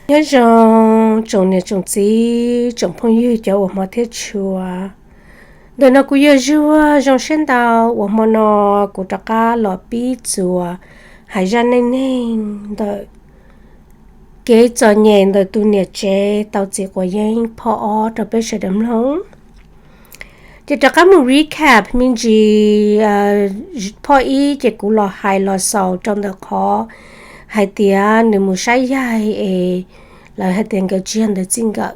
Nyob zoo tsoom niam tsoom txiv tsoom phooj ywg cov uas hmov thiab tshua. Ntawm no kuv yog Zuag, zoo siab ntau uas hmo no kuv rov qab los pib txuas hais zaj neej neeg ntawm kev txom nyem ntawm tus niam tsev tau txiv quav yeeb phoj ob rau peb sawv daws mloog. Ces rov qab mus recap me ntsis phoj ib ces kuv los hais los xaus rau ntawm qhov hais tias nws mus saib yaig es lawv hais tias nkawd tsis yog ntawd txij nkawm.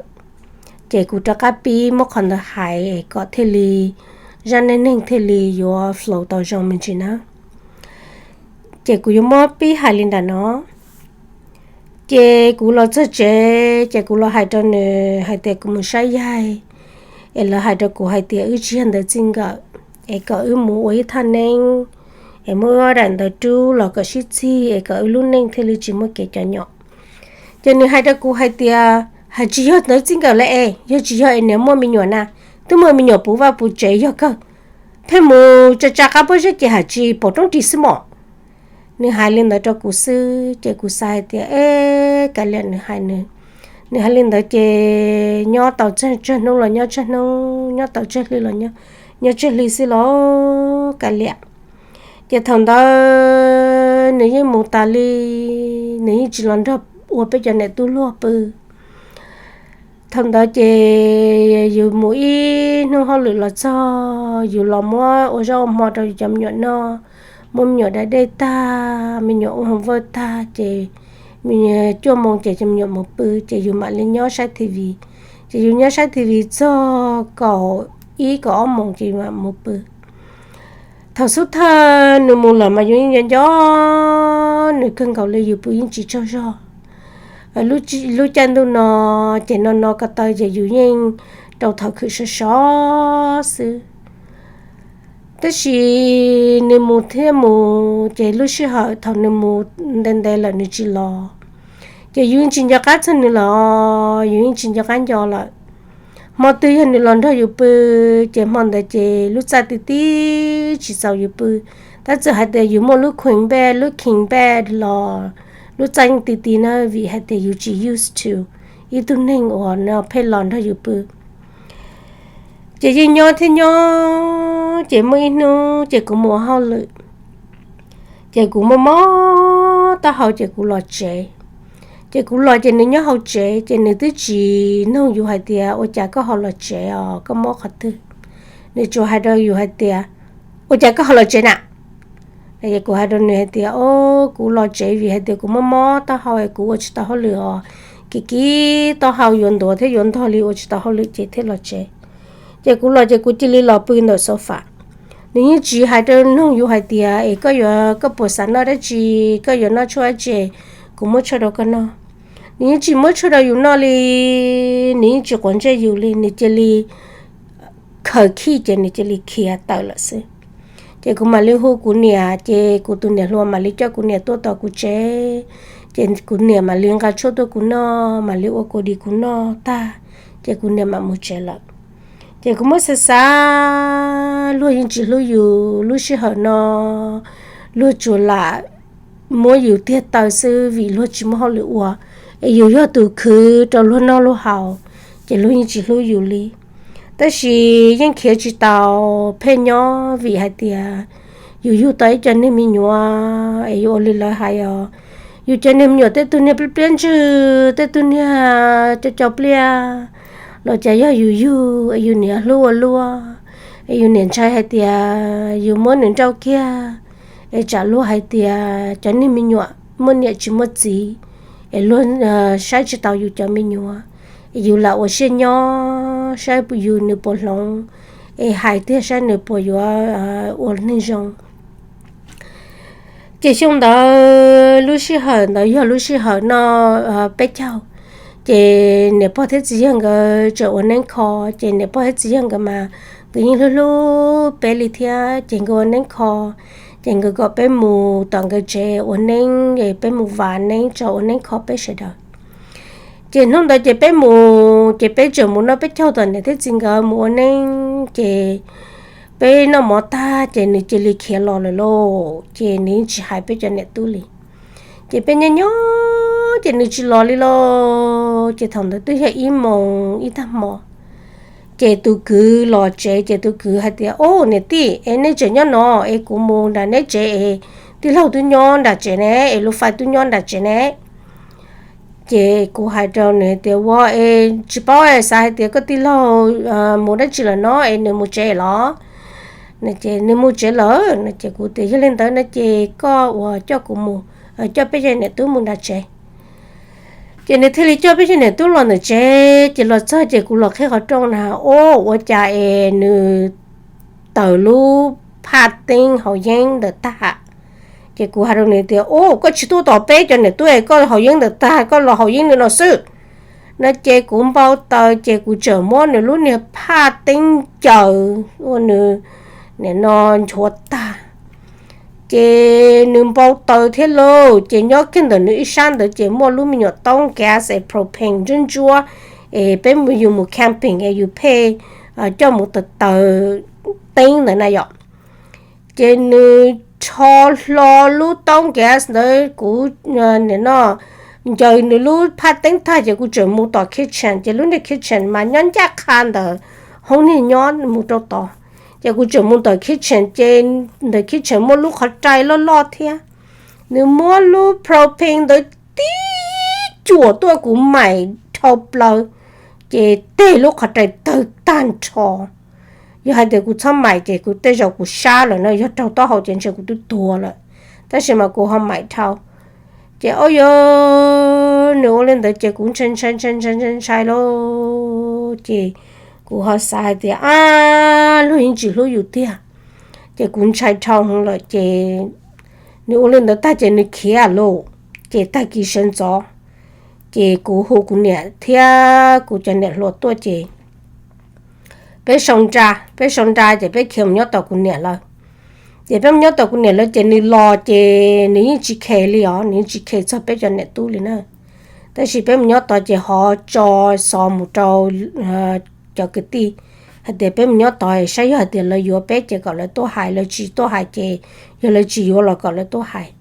Ces kuv rov qab pib muab qhov ntawd hais es kom thiaj li zaj neej neeg thiaj li yuav flow tau zoo me ntsis na. Ces kuv yuav muab pib hais li ntawm no. Ces kuv los txog tsev ces kuv los hais rau nws hais tias kuv mus saib yaig, es lawv hais rau kuv hais tias wb tsis yog ntawd txij nkawm, es kom wb mus ua ib thaj neeb, es muab wb ob daim ntawv rub los kom sib txig es kom wb lub neej thiaj li tsis muaj kev cov nyom. Ces nws hais rau kuv hais tias, hais tsis yog ntawd txij nkawm lawm es, yog tsis yog es niam muaj me nyuam na, twb muaj me nyuam puv vaj puv tsev yog kawg, pheej mus tsa tsa qab pob zeb ces hais tsis pom roob ris xwb mom. Nws hais li ntawd rau kuv xwb ces kuv xav hais tias, e, kav liam nws hais nws. Nws hais li ntawd ces nyob tau tsawg hnub los nyob tsawg hnub, nyob tau tsawg hli los nyob tsawg hli xwb los kav liam. Ces thaum ntawd nws yeej mus tas li, nws yeej tsis los nrog ua peb cov niam tub luag pw. Thaum ntawd ces yus mus ib hnub hauj lwm los txog, yus los muab ua zaub ua mov rau yus cov me nyuam noj, muab me nyuam da dej tag, me nyuam ua homework tag ces cuaj moo ces cov me nyuam mus pw ces yus mam li nyob saib T V. Ces yus nyob saib T V txog kaum ib kaum ob moos ces yus mam mus pw. Thaum xub thawj nws mus lawm mas yus yeej nco nco nws kawg nkaus li, yus pw yeej tsis tsaug zog. Lub caij ntuj no ces no no ko taw ces yus yeej rau thaum khwm sov sov xwb. Tab sis nws mus thiab mus ces lub sij hawm thaum nws mus ntev ntev lawm nws tsis los, ces yus yeej tsis nco qab txog nws lawm, yus yeej tsis nco qab nco lawm. Hmo twg yog nws los nrog yus pw, ces hmo ntawd ces lub txaj ti ti tsis txaus yus pw. Tab txawm hais tias yus muaj lub queen bed, lub king bed los lub txaj yeej ti ti na, vim hais tias yus tsis used to ib tug neeg uas no pheej los nrog yus pw. Ces yeej nyob thiab nyob, ces muaj ib hnub ces kuv mus ua hauj lwm, ces kuv mob mob taub hau ces kuv los tsev. Ces kuv los ces nws nyob hauv tsev ces nws twb tsis nug yus hais tias ua cas koj ho los tsev os, koj mob qhov twg? Nws tsuas hais rau yus hais tias, ua cas koj ho los tsev na? Kuv hais rau nws hais tias, o, kuv los tsev vim hais tias kuv mob mob taub hau es kuv ua tsis tau hauj lwm os, kev kib taub hau yuav ntuav thiab yuav ntog li ua tsis tau hauj lwm ces thiaj los tsev. Ces kuv los ces kuv cia li los pw ntawm sofa. Nws yeej tsis hais rau nug yus hais tias es koj yuav, koj puas xav noj dab tsi, koj yuav noj tshuaj dab tsi, kuv muab tshuaj rau koj noj. Nws yeej tsis muab tshuaj rau yus noj li, nws yeej tsis quav ntsej yus li, nws cia li khaws khij ces nws cia li khiav tawm lawm xwb. Ces kuv mam li hu kuv niam, ces kuv tus niam hluas mam li coj kuv niam tuaj tom kuv tsev. Ces kuv niam mam li nqa tshuaj tuaj kuv noj, mam li ua kuv di kuv noj tag, ces kuv niam mam mus tsev lawm. Ces kuv muab xav xav, luag yeej tsis hlub yus, lub sij hawm no luag tsuas lam muab yus tiag taw xwb vim luag tsis muaj hauj lwm ua, es yus yog tus khwv rau luag noj luag haus, ces luag yeej tsis hlub yus li. Tab sis yeej khiav tsis tau, pheej nyob vim hais tias yus yug tau ib co niag me nyuam es yus ua li lawv hais os, yus cov niag me nyuam tej tug niag pliab pliab ntswg, tej tug niag co co pliaj, los cas yog yus yug es yus niam hlub ua luaj, es yus niam ntshai hais tias yus muab nws nrauj kiag es tsam luag hais tias cov niag me nyuam muaj niam tsis muaj txiv, es luag saib tsis taus yus cov me nyuam, es yus lam ua siab nyob saib yus nws puas hloov, es hais tiag saib nws puas yuav ua neeg zoo. Ces xyoo ntawd lub sij hawm ntawd yog lub sij hawm noj peb caug, ces niam pog thiab txiv yawg nkawd tseem ua neeb kho, ces niam pog thiab txiv yawg nkawd mas nkawd yeej hlub hlub peb li thiab, ces nkawd ua neeb kho, ces nkawd kom peb mus tom nkawd tsev ua neeb, peb mus vam neeb tso ua neeb kho peb sawv daws. Ces hnub ntawd ces peb mus, ces peb tseem mus noj peb caug tom niam thiab txiv nkawd mus ua neeb, ces peb noj mov tag ces nws cia li khiav los lawm lauj, ces nws yeej tsis hais peb cov niam tub li. Ces peb nyob nyob ces nws tsis los li los, ces thaum ntawd twb yog ib moos ib tag hmo. Ces tus kwv los tsev ces tus kwv hais tias, Au, niam tij, es nej tseem nyob no es kuv mus nram neb tsev es tij laug twb nyob nram tsev ne, es lub fais twb nyob nram tsev ne. Ces kuv hais rau nws tias, Ua es tsis paub, xav hais tias koj tij laug mus dab tsi lawm no es nws mus tsev los? Nws mus tsev lawm no. Ces kuv tias, Yog li ntawd no ces koj ua coj kuv mus, coj peb cov niam tub mus nram tsev. Ces nws thiaj li coj peb cov niam tub los ntawm tsev. Ces los txog ces kuv los qhib qhov rooj na, ua ua cas es nws taws lub phaj teeb haus yeeb ntawm tag. Ces kuv hais rau nws tias, Au, koj tsis tuaj tos peb cov niam tub es koj haus yeeb ntawm tag, koj los haus yeeb li no xwb no. Ces kuv npau taws ces kuv tseem muab nws lub niag phaj teeb ncaws ua nws nim no nchuav tag. Ces nws npau taws thiab lauj, ces nyob kiag ntawm nws ib sab ntawd ces muaj lub me nyuam toob gas es propane ntsuab ntsuab, es peb yus mus camping es yus pheej coj mus taws taws teeb ntawd na yom. Ces nws rho hlo lub toob gas ntawd, kuv nim no ncaws nws lub phaj teeb tag ces kuv tseem mus tom kitchen, ces lub niag kitchen mas nyob ncaj qha ntawm hoob niag nyob mus rau tod. Ces kuv tseem mus tom kitchen, ces ntawm kitchen muaj lub qhov rai loj loj thiab. Nws muab lub propane ntawd tib cuam tuaj kuv maim dhau plaws, ces teg lub qhov rai tawg tag nrho. Yog hais tias kuv txhob maim ces kuv tej zaum kuv sab lawm no, yog raug taub hau ces ntshe kuv twb tuag lawm, tab sis mas kuv ho maim dhau. Ces o yog nws ua li ntawd ces kuv ntshai ntshai ntshai ntshai ntshai ntshai lauj. Ces kuv ho xav hais tias, Ab, luag yeej tsis hlub yus tiag. Ces kuv ntshai dhau hwv lawm ces nws ua li ntawd tag ces nws khiav lauj. Ces tag kis sawv ntxov ces kuv hu kuv niam thiab kuv cov niam hluas tuaj ces peb sau nra, peb sau nra ces peb khiav mus nyob tom kuv niam lawv. Ces peb mus nyob tom kuv niam lawv ces nws los ces nws yeej tsis khes li os, nws yeej tsis khes txog peb cov niam tub li na. Tab sis peb mus nyob tod ces ho tso xov mus rau cov kwv tij hais tias peb mus nyob tod saib yog hais tias lawv yuav peb ces kom lawv tuaj hais, lawv tsis tuaj hais ces yog lawv tsis yuav los kom lawv tuaj hais.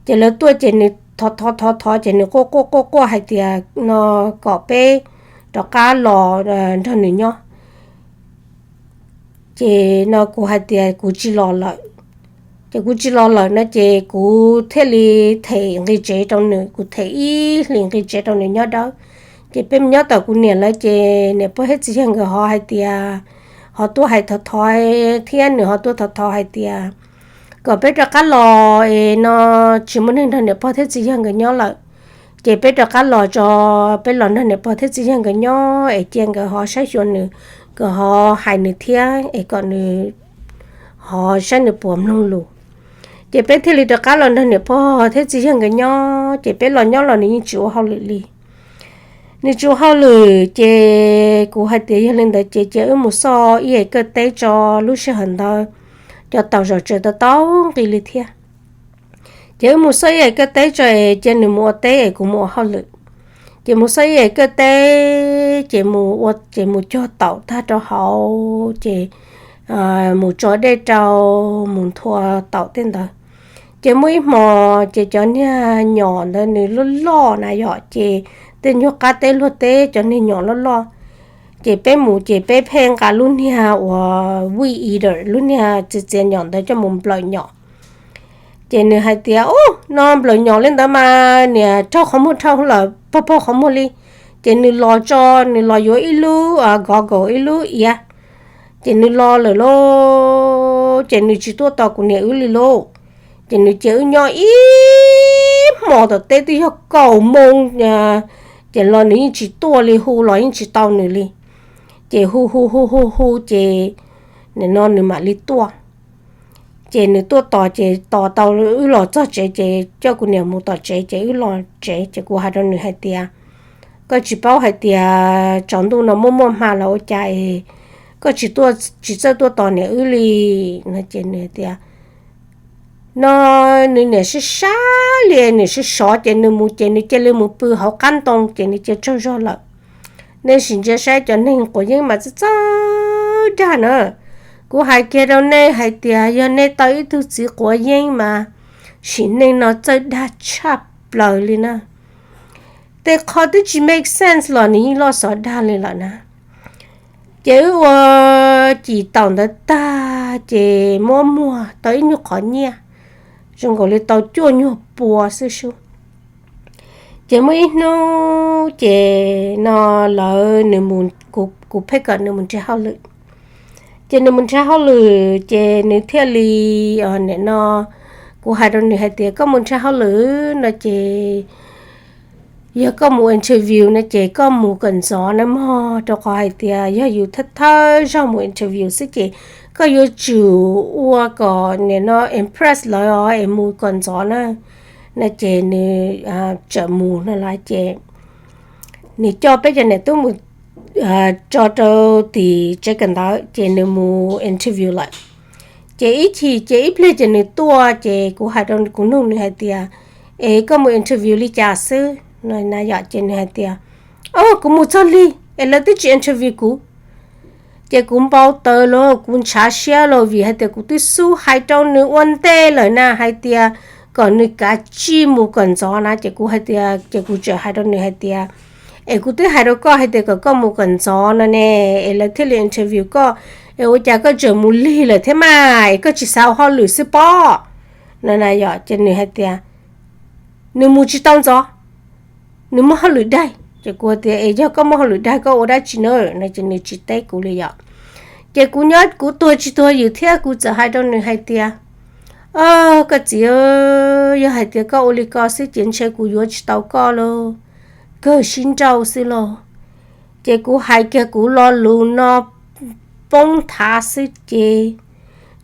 Ces lawv tuaj ces nws thov thov thov thov ces nws quaj quaj quaj quaj hais tias no kom peb rov qab los nrog nws nyob. Ces no kuv hais tias kuv tsis los lawm. Ces kuv tsis los lawm no ces kuv thiaj li them nqi tsev rau nws, kuv them ib hlis nqi tsev rau nws nyob dawb. Ces peb mus nyob tom kuv niam lawv ces niam pog thiab txiv yawg nkawd ho hais tias, ho tuaj hais thov thov thiab nws ho tuaj thov thov hais tias kom peb rov qab los es no tsis muaj neeg nrog niam pog thiab txiv yawg nkawd nyob lawm. Ces peb rov qab los tso, peb los nrog niam pog thiab txiv yawg nkawd nyob es cia nkawd ho saib xyuas nws, nkawd ho hais nws thiab es kom nws ho saib nws puas mloog lus. Ces peb thiaj li rov qab los nrog niam pog thiab txiv yawg nkawd nyob, ces peb los nyob los nws yeej tsis ua hauj lwm li. Nws tsis ua hauj lwm ces kuv hais tias yog li ntawd ces cia wb mus xauj ib yam kawj teb tso, lub sij hawm ntawd cov taus zom tsaws tau tau nqi li thiab. Ces wb mus xauj ib yam kawj teb tso es cia nws mus ua teb es kuv mus ua hauj lwm. Ces mus xauj ib yam kawj teb ces mus ua, ces mus cog taum tag rau hauv ces mus tso dej rau, mus nthua taum tej ntawd. Ces muaj ib hmo ces cov niag nyom ntawd nws loj loj na yom, ces tej nyuag qab teb luag teb cov niag nyom loj loj. Ces peb mus ces peb pheej nqa lub niag uas weed eater, lub niag txiav txiav nyom ntawd coj mus nplawm nyom. Ces nws hais tias, Ub, no nplawm nyom li ntawd mas niam raug qhov muag dhau lawm, pog pog qhov muag li. Ces nws los tso, nws los yuav ib lub goggle, ib lub iav. Ces nws los lawm lauj, ces nws tsis tuaj tos kuv niam wb li lauj. Ces nws cia wb nyob ib hmo tom teb twb yog kaum moo, ces los nws yeej tsis tuaj li, hu los yeej tsis tau nws li. Ces hu hu hu hu hu ces nim no nws mam li tuaj. Ces nws tuaj tos, ces tos tau wb los txog tsev ces coj kuv niam mus tom tsev, ces wb los tsev. Ces kuv hais rau nws hais tias, Koj tsis paub hais tias tsaus ntuj no muaj muaj hma los ua cas es koj tsis tuaj, tsis txawj tuaj tos niam wb li no? Ces nws tias, No, nws niam sib sab li, nws sib sov ces nws mus ces nws cia li mus pw hauv qab ntoo ces nws cia tsaug zog lawm. Nej sim ntsia saib cov neeg quav yeeb mas txawj txawj dag na. Kuv hais kiag rau nej hais tias yog nej tau ib tug txiv quav yeeb mas sim neej no txawj dag tshaj plaws li na. Tej qho twb tsis make sense los nws yeej loj xov dag li lawm na. Ces wb ua cim taum ntawd tag ces muab muag tau ib nyuag qhov nyiaj, zoo nkaus li tau cuaj nyuag pua xwb sub. Ces muaj ib hnub ces no lawv nws mus, kuv pheej kom nws mus nrhiav hauj lwm. Ces nws mus nrhiav hauj lwm ces nws thiaj li, nim no kuv hais rau nws hais tias koj mus nrhiav hauj lwm no ces yog koj mus interview no ces koj mus kom ntxov na mog, rau qhov hais tias yog yus thawj thawj zaug mus interview xwb ces koj yuav tsum ua kom nim no impress lawv os es mus kom ntxov na. No ces nws txawm mus no lawm ces nws coj peb cov niam tub mus tso rau tim tsev kawm ntawv ces nws mus interview lawm. Ces ib chim ces ib pliag ces nws tuaj ces kuv hais rau kuv nug nws hais tias, es koj mus interview li cas xwb no na yom? Ces nws hais tias, o, kuv mus txog lig es lawv twb tsis interview kuv. Ces kuv npau taws los kuv ntshav siab los vim hais tias kuv twb xub hais rau nws ua ntej lawm na hais tias kom nws kav tsij mus kom ntxov na. Ces kuv hais tias, ces kuv txawm hais rau nws hais tias, es kuv twb hais rau koj hais tias kom koj mus kom ntxov no ne, es lawv thiaj li interview koj, es ua cas koj tseem mus lig lawm thiab mas, es koj tsis xav ua hauj lwm xwb pob no na yom? Ces nws hais tias nws mus tsis tau ntxov, nws muaj hauj lwm daig. Ces kuv tias, es yog koj muaj hauj lwm daig koj ua dab tsi na no? Ces nws tsis teb kuv li yom. Ces kuv nyob kuv tuag tsis tuag ywm thiab kuv txawm hais rau nws hais tias, o, koj txiv, yog hais tias koj ua li ko xwb ces ntshe kuv yuav tsis tau koj lauj, kawg sib nrauj xwb lauj. Ces kuv hais kiag kuv lo lus no poob nthav xwb ces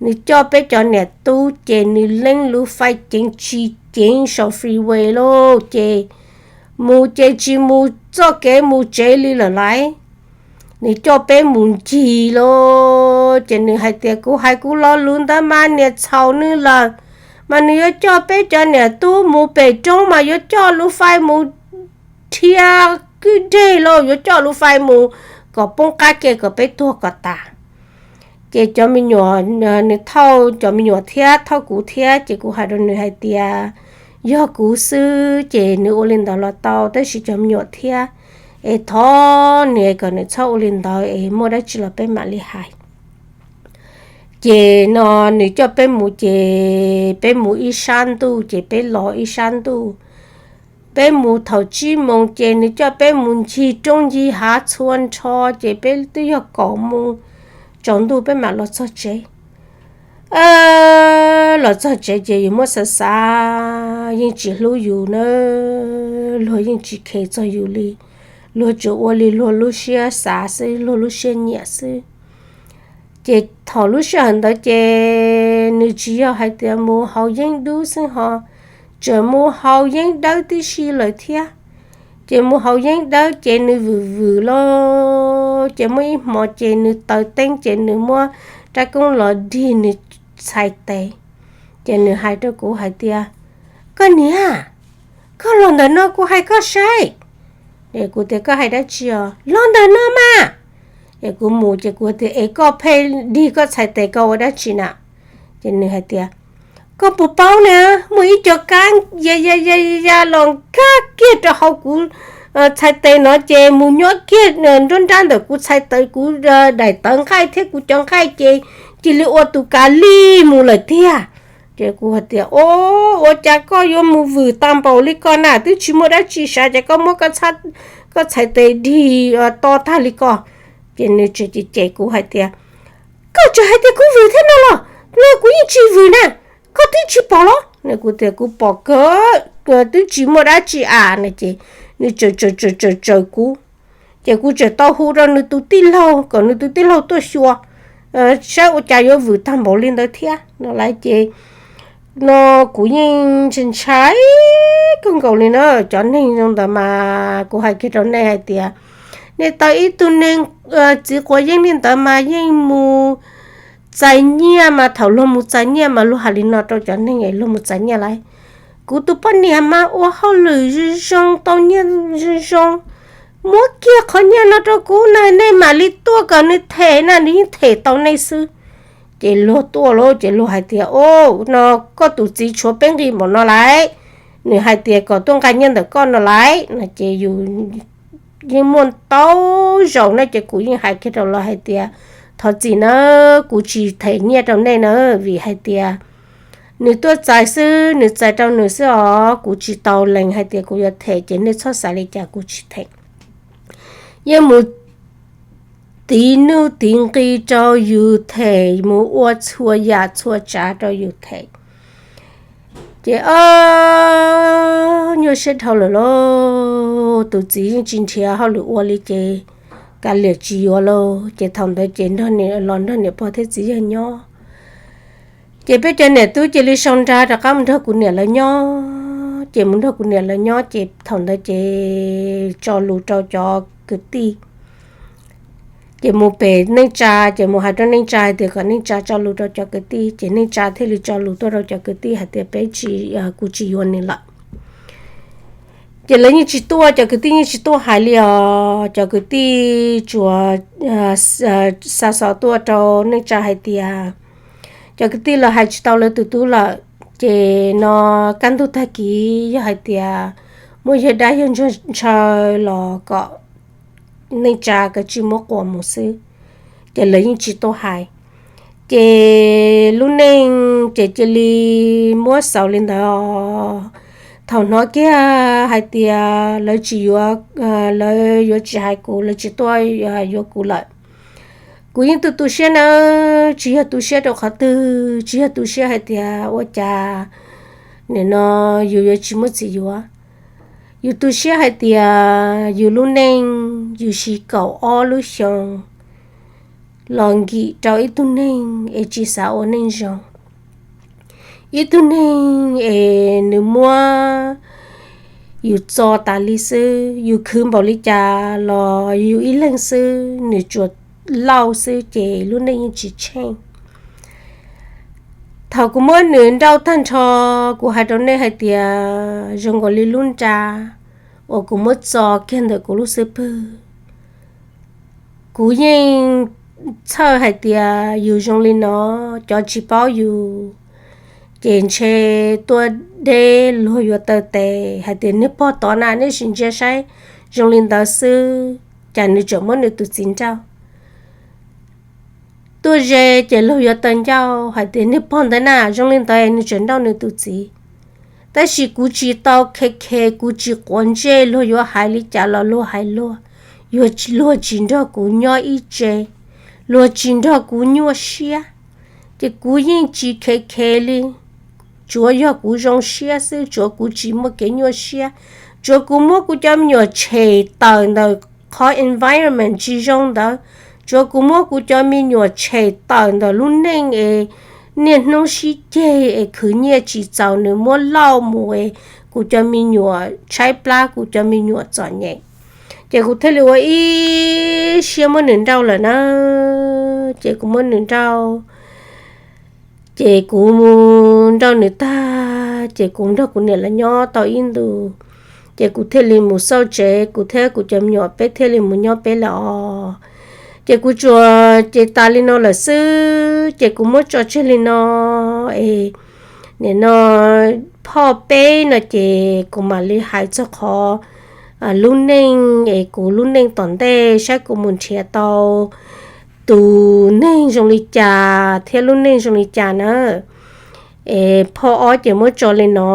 nws coj peb cov niam tub ces nws leeb lub fais ceev tsis ceev saum freeway lauj. Ces mus ces tsis mus txoj kev mus tsev li lawm lauj. Nws coj peb mus ncig lauj, ces nws hais tias kuv hais kuv lo lus ntawd mas niam txhaum nws lawm, mas nws yuav coj peb cov niam tub mus pem roob mas yuav coj lub fais mus dhia kwj deg lauj, yuav coj lub fais mus kom poob qab ke kom peb tuag kom tas. Ces cov me nyuam, nws thauj cov me nyuam thiab thauj kuv thiab, ces kuv hais rau nws hais tias, yog kuv xwb ces nws ua li ntawd los tau, tab sis cov me nyuam thiab, es thov nws kom nws txhob ua li ntawd es muaj dab tsi los peb mam li hais. Ces no nws coj peb mus ces peb mus ib sab ntuj ces peb los ib sab ntuj. Peb mus thaum tsib moos ces nws coj peb mus ncig roob ncig hav txhua nrho ces peb twb yog kaum moos tsaus ntuj peb mam los txog tsev. Los txog tsev ces yus muab xav xav yeej tsis hlub yus na, luag yeej tsis khes txog yus li, luag tsuas ua li luag lub siab xav xwb, luag lub siab nyiam xwb. Ces thaum lub sij hawm ntawd ces nws tsis yog hais tias mus haus yeeb dub xwb ho, tseem mus haus yeeb dawb tib si lawm thiab. Ces mus haus yeeb dawb ces nws vwm vwm lauj, ces muaj ib hmo ces nws taws teeb ces nws muab rab koob los dig nws txhais tes. Ces nws hais rau kuv hais tias, koj niam, koj los ntawm no kuv hais koj saib. Kuv tias koj hais dab tsi os? Los ntawm no mas. Es kuv mus ces kuv tias es koj pheej dig koj txhais tes koj ua dab tsi na? Ces nws hais tias, koj puas paub na, muaj ib co kab ya ya ya ya los nkag kiag rau hauv kuv txhais tes no ces mus nyob kiag nruab nrab ntawm kuv txhais tes, kuv daim tawv nqaij thiab kuv cov nqaij ces cia li ua tus kav lij mus lawm tiag. Ces kuv hais tias, o, ua cas koj yuav mus vwm tag npaum li ko na, twb tsis muaj dab tsi sav ces koj muab koj txhais tes dig to tag li ko. Ces nws tseem cem cem kuv hais tias, koj tseem hais tias kuv vwm thiab no los, no kuv yeej tsis vwm na, koj twb tsis pom los? Kuv tias kuv pom kawg, twb tsis muaj dab tsi a no ces nws tsaws tsaws tsaws tsaws kuv. Ces kuv tseem tau hu rau nws tus tij laug kom nws tus tij laug tuaj xyuas saib ua cas yuav vwm tag npaum li ntawd thiab no lawm ces no kuv yeej ntshai ntshai kawg nkaus li na. Cov neeg zoo ntawd mas kuv hais kiag rau nej hais tias, nej tau ib tug neeg txiv quav yeeb li ntawd mas yeej mus txais nyiaj mas thaum luag mus txais nyiaj mas luag hais li no rau cov neeg es luag mus txais nyiaj lawm, kuv tus poj niam mas ua hauj lwm zoo zoo tau nyiaj zoo zoo, muab kiag qhov nyiaj no rau kuv na, nej mam li tuaj kom nws them na, nws yeej them tau nej xwb. Ces luag tuaj lauj ces luag hais tias, o, no koj tus txiv tshuav peb nqi npaum no lawm, nws hais tias kom tuaj nqa nyiaj ntawm koj no lais no ces yus yeej muaj ntau zaus no ces kuv yeej hais kiag rau lawv hais tias thov txim na, kuv tsis them nyiaj rau nej na, vim hais tias nws tuaj txais xwb, nws txais rau nws xwb os, kuv tsis tau lees hais tias kuv yuav them ces nej txhob xav li cas, kuv tsis them. Yeej mus tiv nuj tiv nqi rau yus them, mus ua txhua yam txhua tsav rau yus them. Ces o, nyuaj siab dhau lawm lauj, tus txiv yeej tsis nrhiav hauj lwm ua li ces kav liam tsis yuav lauj. Ces thaum ntawd ces nrog niam, los nrog niam pog thiab txiv yawg nyob. Ces peb cov niam tub cia li sau nra rov qab mus nrog kuv niam lawv nyob. Ces mus nrog kuv niam lawv nyob ces thaum ntawd ces tso lus rau cov kwv tij. Ces mus pem neej tsa, ces mus hais rau neej tsa hais tias kom neej tsa tso lus rau cov kwv tij, ces neej tsa thiaj li tso lus tuaj rau cov kwv tij hais tias peb tsis, kuv tsis yuav nws lawm. Ces lawv yeej tsis tuaj, cov kwv tij yeej tsis tuaj hais li os. Cov kwv tij tsuas xa xov tuaj rau neej tsa hais tias cov kwv tij lawv hais tsis tau lawv tus tub lawm, ces no kaj ntug tag kis yog hais tias muaj yawg dab yawg ntshaw los kom neej tsa kav tsij muab quas mus xwb. Ces lawv yeej tsis tuaj hais. Ces lub neej ces cia li muab xaus li ntawd. Thaum hnov kiag hais tias lawv tsis yuav, lawv yuav tsis hais kuv, lawv tsis tuaj yuav kuv lawm, kuv yeej tu tu siab nawb, tsis yog tu siab rau qhov twg, tsis yog tu siab hais tias ua cas nim no yus yuav tsis muaj txiv yuav. Yus tu siab hais tias yus lub neej yus siv kaum ob lub xyoo los nkim rau ib tug neeg es tsis xav ua neej zoo, ib tug neeg es nws muab yus txo tas li xwb, yus khwv npaum li cas los yus ib leeg xwb, nws tsuas lauj xwb ces lub neej yeej tsis tsheej. Thaum kuv muab nws nrauj tag nrho, kuv hais rau nej hais tias zoo nkaus li lub nra uas kuv muab txo kiag ntawm kuv lub xub pwg. Kuv yeej txhawj hais tias yus zoo li no, cov tsis paub yus ces ntshe tuaj deb luag yuav taw tes hais tias niag pog tod na, nej sim ntsia saib, zoo li ntawd xwb, cas nws tseem muab nws tus txiv nrauj. Tuaj ze ces luag yuav taw ncauj hais tias niag pog ntawd na, zoo li ntawd nws tseem nrauj nws tus txiv. Tab sis kuv tsis tau khe khe, kuv tsis quav ntsej, luag yuav hais li cas los luag hais luag, luag tsis nrog kuv nyob ib tse, luag tsis nrog kuv nyuaj siab, ces kuv yeej tsis khe khe li. Tsuav yog kuv zoo siab xwb, tsuav kuv tsis muaj kev nyuaj siab, tsuav kuv muab kuv cov me nyuam tshem tawm ntawm qhov environment tsis zoo ntawd, tsuav kuv muab kuv cov me nyuam tshem tawm ntawm lub neej es niaj hnub sib ceg es khwv nyiaj tsis txaus nws muab lauj mus es kuv cov me nyuam tshaib plab, kuv cov me nyuam txom nyem. Ces kuv thiaj li ua ib siab muab nws nrauj lawm na. Ces kuv muab nws nrauj, ces kuv mus nrauj nws tag ces kuv nrog kuv niam lawv nyob tau ib ntus, ces kuv thiaj li mus xauj tsev, kuv thiab kuv cov me nyuam peb thiaj li mus nyob peb lawm os. Ces kuv tsuas ces tas li no lawm xwb, ces kuv muab tso tseg li no es nim no phoj peb no ces kuv mam li hais txog qhov lub neej es kuv lub neej tom ntej saib kuv mus nrhiav tau tus neeg zoo li cas thiab lub neej zoo li cas na. Es phoj ob ces muab tso li no,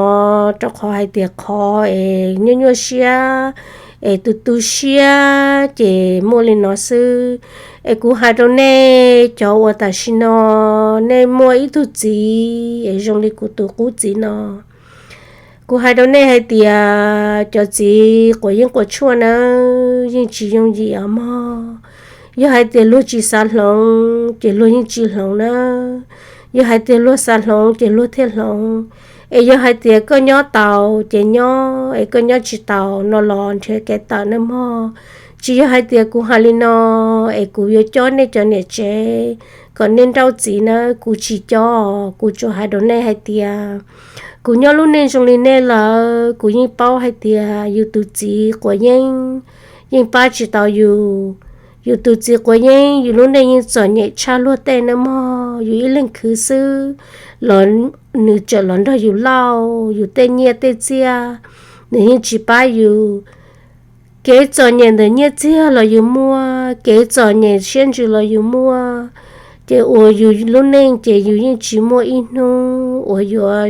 rau qhov hais tias qhov es nyuaj nyuaj siab es tu tu siab ces muaj li no xwb. Es kuv hais rau nej cov uas tam sim no nej muaj ib tug txiv es zoo li kuv tus qub txiv no, kuv hais rau nej hais tias cov txiv quav yeeb quav tshuaj na yeej tsis yooj yim os mog. Yog hais tias luag tsis xav hloov ces luag yeej tsis hloov na. Yog hais tias luag xav hloov ces luag thiaj hloov. Es yog hais tias koj nyob tau ces nyob, es koj nyob tsis tau no los nrhiav kev tawm nawb mog. Tsis yog hais tias kuv hais li no es kuv yuav cob nej cov niam tsev kom nej nrauj txiv na, kuv tsis cob. Kuv tsuas hais rau nej hais tias kuv nyob lub neej zoo li nej lawm, kuv yeej paub hais tias yus tus txiv quav yeeb yeej pab tsis tau yus. Yus tus txiv quav yeeb yus lub neej yeej txom nyem tshaj luag tej nawb mog. yus ib leeg khwv xwb los nws tseem los nrog yus lauj, yus tej nyiaj tej txiaj nws yeej tsis pab yus. Kev txom nyem ntawm nyiaj txiag los yus muaj, kev txom nyem siab ntsws los yus muaj, ces ua yus lub neej ces yus yeej tsis muaj ib hnub uas yuav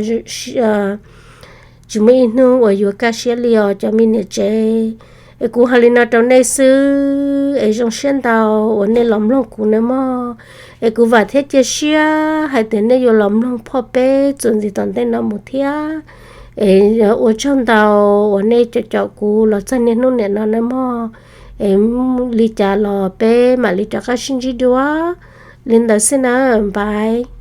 tsis muaj ib hnub uas yuav kaj siab li os cov me niam tsev. Es kuv hais li no rau nej xwb es zoo siab ntau uas nej los mloog kuv nawb mog. Es kuv vam thiab cia siab hais tias nej yuav los mloog phoj peb txuas ntxiv tom ntej no mus thiab. Es ua tsaug ntau uas nej caum caum kuv los txog niaj hnub niam no nawb mog. Es li cas los peb mam li rov qab sib ntsib dua. Li ntawd xwb na, bye.